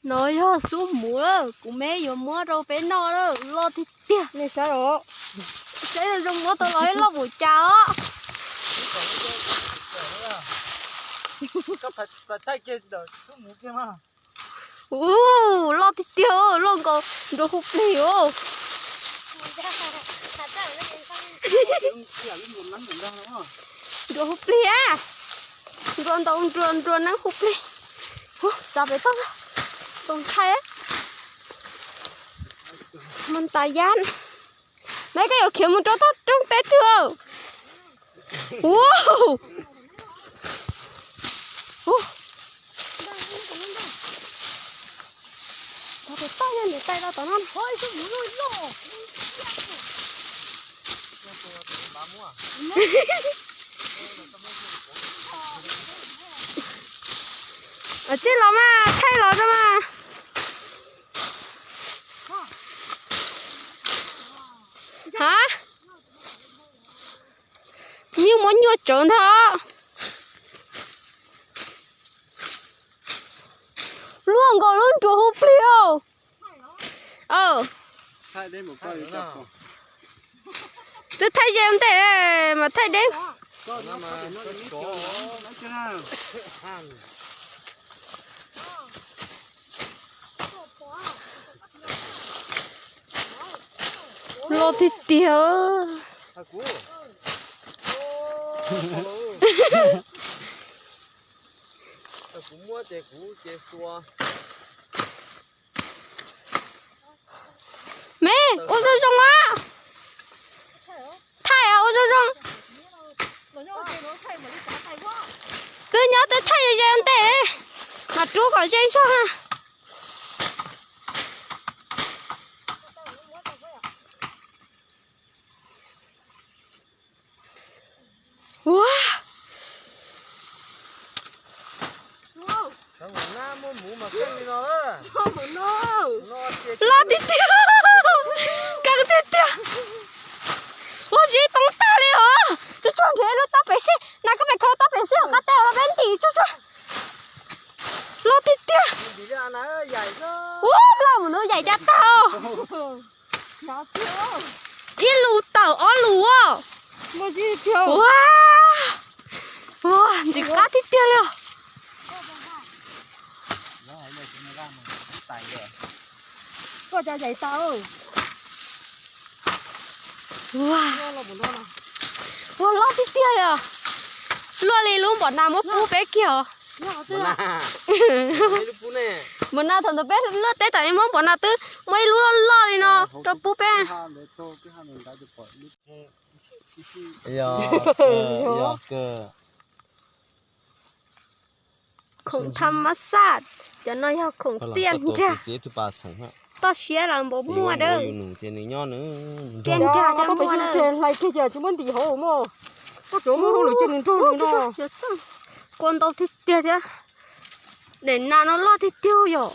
No yog xub hmuv lawm, kuv me yuav muab rau peb noj lawm, loj tiag tiag. Nej saib os, saib zoo muab tau los ib loj npaum cas os. Ua, loj tiag tiag, loj nkaus nruas hu plig os. Nruas hu plig a, nruas ntaus nruas nruas neeb hu plig. Ua, txav pem toj, txaus ntshai. Mas tas yab, neb koj yuav khiav mus rau toj roob teb twg? Ua, txav pem toj, yog niam tais los tom no. Tsij los mas, thaij los rau mas. Ha, nyuj muab nyuaj tsawv ntag. Luaj nkaus lub nruas hu plig os. Twb thaij ze ua ntej mas thaij deb. Loj tiag tiag. Me, ua zoo zoo a. Thaij ua zoo zoo. Twb nyob twb thaij ze ua ntej, mas rub kom ze zog na. Ua, loj tiag tiag, keej tiag tiag. Ua, zib toob tag li os. Tsuag tsuag nrhiav lub tauj pem xij na, koj pem kho lub tauj pem xij hauv qab teb los peb ntim tsuag tsuag. Loj tiag tiag. Ua, loj mus no yaim cas tag os. Ib lus tawm ob lus os. Ua, ua, ntxim qab tiag tiag li os. Ua, ua, loj tiag tiag li os. Luaj li lub npam nas muab pub peb kiag os. Npam nas thaum ntawd peb luaj teb tam li muab npam nas twb muaj ib lub loj loj li no rau pub peb. Khoom tham mas xaj, cov no yog khoom tiaj nrag. Toj siab los npaum muaj dawb. Tiaj nrag cov muaj na. Kua ntau tiag tiag thiab. Daim nas no loj tiag tiag yom.